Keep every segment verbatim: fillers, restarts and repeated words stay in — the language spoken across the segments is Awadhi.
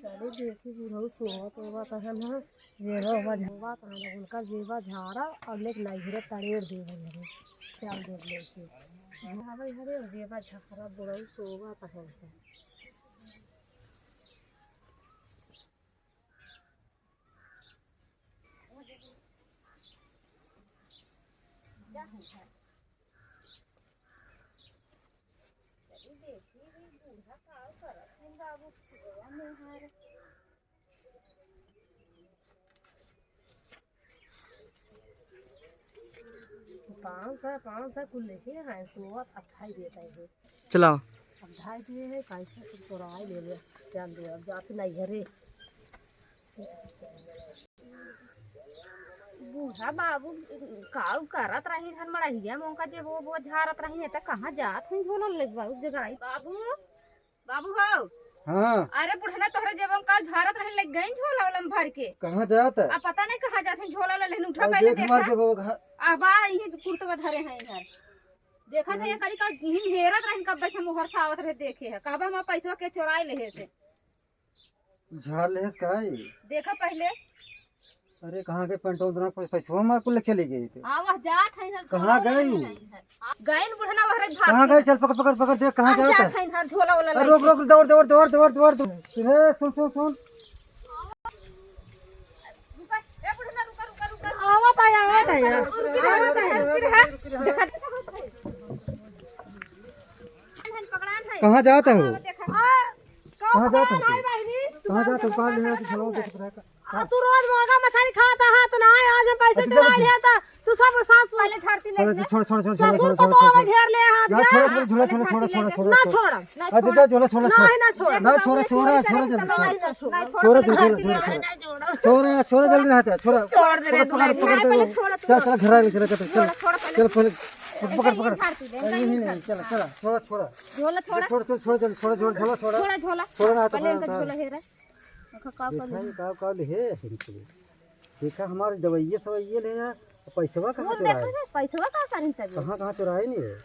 चली देखी बुढ़ऊ सोवत ओवत हन ह, जेबा ओबा झोबा तहन उनका जेबा झारा और लेके नैहरे तड़ेर देबे घरे, चल देब लेके। आवे घरे जेबा झारा बुढ़ऊ सोवत हन ह। पाँच सौ, पाँच सौ कुल लेके हैं, सोवत अठाई देता है। चलाओ। अब ढाई दिए है, पैसा कुछ चोराए ले ले, चल दे, अब जाते नहीं घरे। बूढ़ा बाबू काऊ करत रही हन मड़हिया में, उनका जे वो, वो झारत रही है, त कहाँ जात हैं झोला लेके बाबू जगाई? बाबू, बाबू हो। हाँ। अरे बुढ़ना तोहरे जेबों का झारत रही, लग गई झोला ओला में भर के। कहाँ जात है? अब पता नहीं कहाँ जात हैं, झोला ओला लेने उठा, अरे पहले देख मार देखा। के वो घ- अब आ, यही कुर्तवा धरे हैं इधर। देखा था ये करी का, यही हेरत रही, कब से मोहर सावत रहे, देखे है, कब हम पैसवा के चोराए ले से। झार लेहस का है? देखा पहले। अरे, कहाँ गए पेंटो उतना पै-, पैसवा मार कुल चले गए थे। हाँ, वह जात है इधर, कहाँ झोला गए? उला नहीं है। आ, गए न बुढ़ना वह रे भाग कहाँ के। गए? चल, पकड़, पकड़, पकड़, देख, कहाँ अब जात जात है? है इधर, झोला ओला अरे, नहीं रोक, है। रोक, दौड़, दौड़, दौड़, दौड़, दौड़। ए, सुन, सुन, सुन। रुका, ए बुढ़ना, रुका, रुका, रुका। आवत है, आवत है, रुका, रुका, रुका, आवत है। रुका, रुका, रुका। देखा, देखा, देखा। पकड़ान है। कहाँ जात है वो? देखा। कहाँ जात है? कहाँ जात है? कहाँ ले आया तू? चलो, देख रहा है। आ, तू रोज मुर्गा मछली खाता है, तो ना है, आज हम पैसे अच्छा, चुरा अच्छा। लिया था। तू सब सास पहले झाड़ती ले पहले ले। छोड़, छोड़, छोड़, छोड़, ससुर छोड़, को छोड़, तो छोड़। घेर ले हाथ ना, में। छोड़, छोड़, छोड़, छोड़, छोड़, छोड़, छोड़। ना छोड़। अच्छा, जा, छोड़, छोड़, ना, छोड़। ही ना छोड़। ना, छोड़, छोड़, छोड़, छोड़, जल्दी। ना, छोड़, छोड़, पहले छोड़, झाड़ती छोड़, ले। छोड़, छोड़, छोड़, जल्दी रहता है, छोड़। छोड़ दे रे, पकड़, पकड़, पकड़, पहले दे। छोड़, छोड़। चल, चल, घर आ, चल, चल, चल, छोड़, छोड़, पहले। चल, पहले, पकड़, पकड़। झाड़ती ले, नहीं, नहीं, नहीं, चल, चल, छोड़, छोड़। झोला छोड़ा। छोड़, छोड़, छोड़, जल्दी, छोड़, छोड़, झोला छोड़ा। छोड़ा झोला। छोड़ा ना, तो पहले छोड़ा, इनका छोड़ा। झोला हेरा। देखा का देखा कर ये का, का ले है इनके लिए। देखा हमारे दवाइये सवाइये ले हैं, पैसवा कहाँ वो चुराए? देखो ना, पैसवा का करी तब? कहाँ, कहाँ चुराए नहीं है?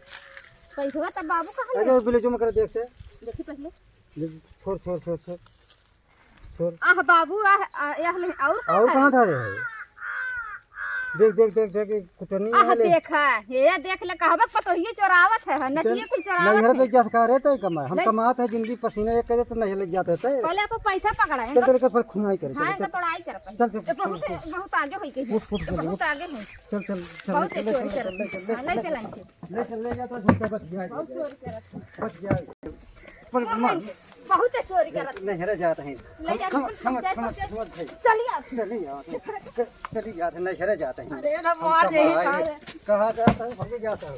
पैसवा तब बाबू कहाँ अरे ले? बिलेजो में कर देखते। देखी पहले। देख, छोड़, छोड़, छोड़, छोड़। छोड़। आह बाबू, आह, आ, यह नहीं, और कहाँ और है? कहाँ था रे? देख, देख, देख, देख, ये कुटनी आह, है ले। देखा, हे, देख ले, कहबक पतोहिए चोरावत है, है, नतिये कुल चोरावत नैहर है। ले जात का रे, तय कमाए। हम ले। कमात है, जिंदगी पसीना एक करे तो नैहर ले जात है, तय। पहले आप पैसा पकड़ा है, चल, इनका चल, कर, खुनाई करे, हाँ, चल, इनका चल। तोड़ाई कर पहले। चल, चल, ये बहुत, चल। बहुत आगे होई गई है। उठ, उठ, उठ, बहुत उठ। आगे होई। चल, चल, चल, बहुत ले, ले, चोरी ले, कर ले, ले, ले, हाँ, ले ले, चल, ले। ले चल, ले जा, तो झूठा बच गया है। बहुत चोरी करत है। बच गया है। पर मार। बहुत चोरी करत है। नैहरे जात है। ले जा, हम, हम, ले जा, हम, ले जा। हम, हम, भाई। चलिए आप। चलिए आप। चलिए जात है, नैहरे जात है। अरे ना, हम मार कहाँ जाए, आए? कहाँ है? कहाँ जात है? भागे जात है।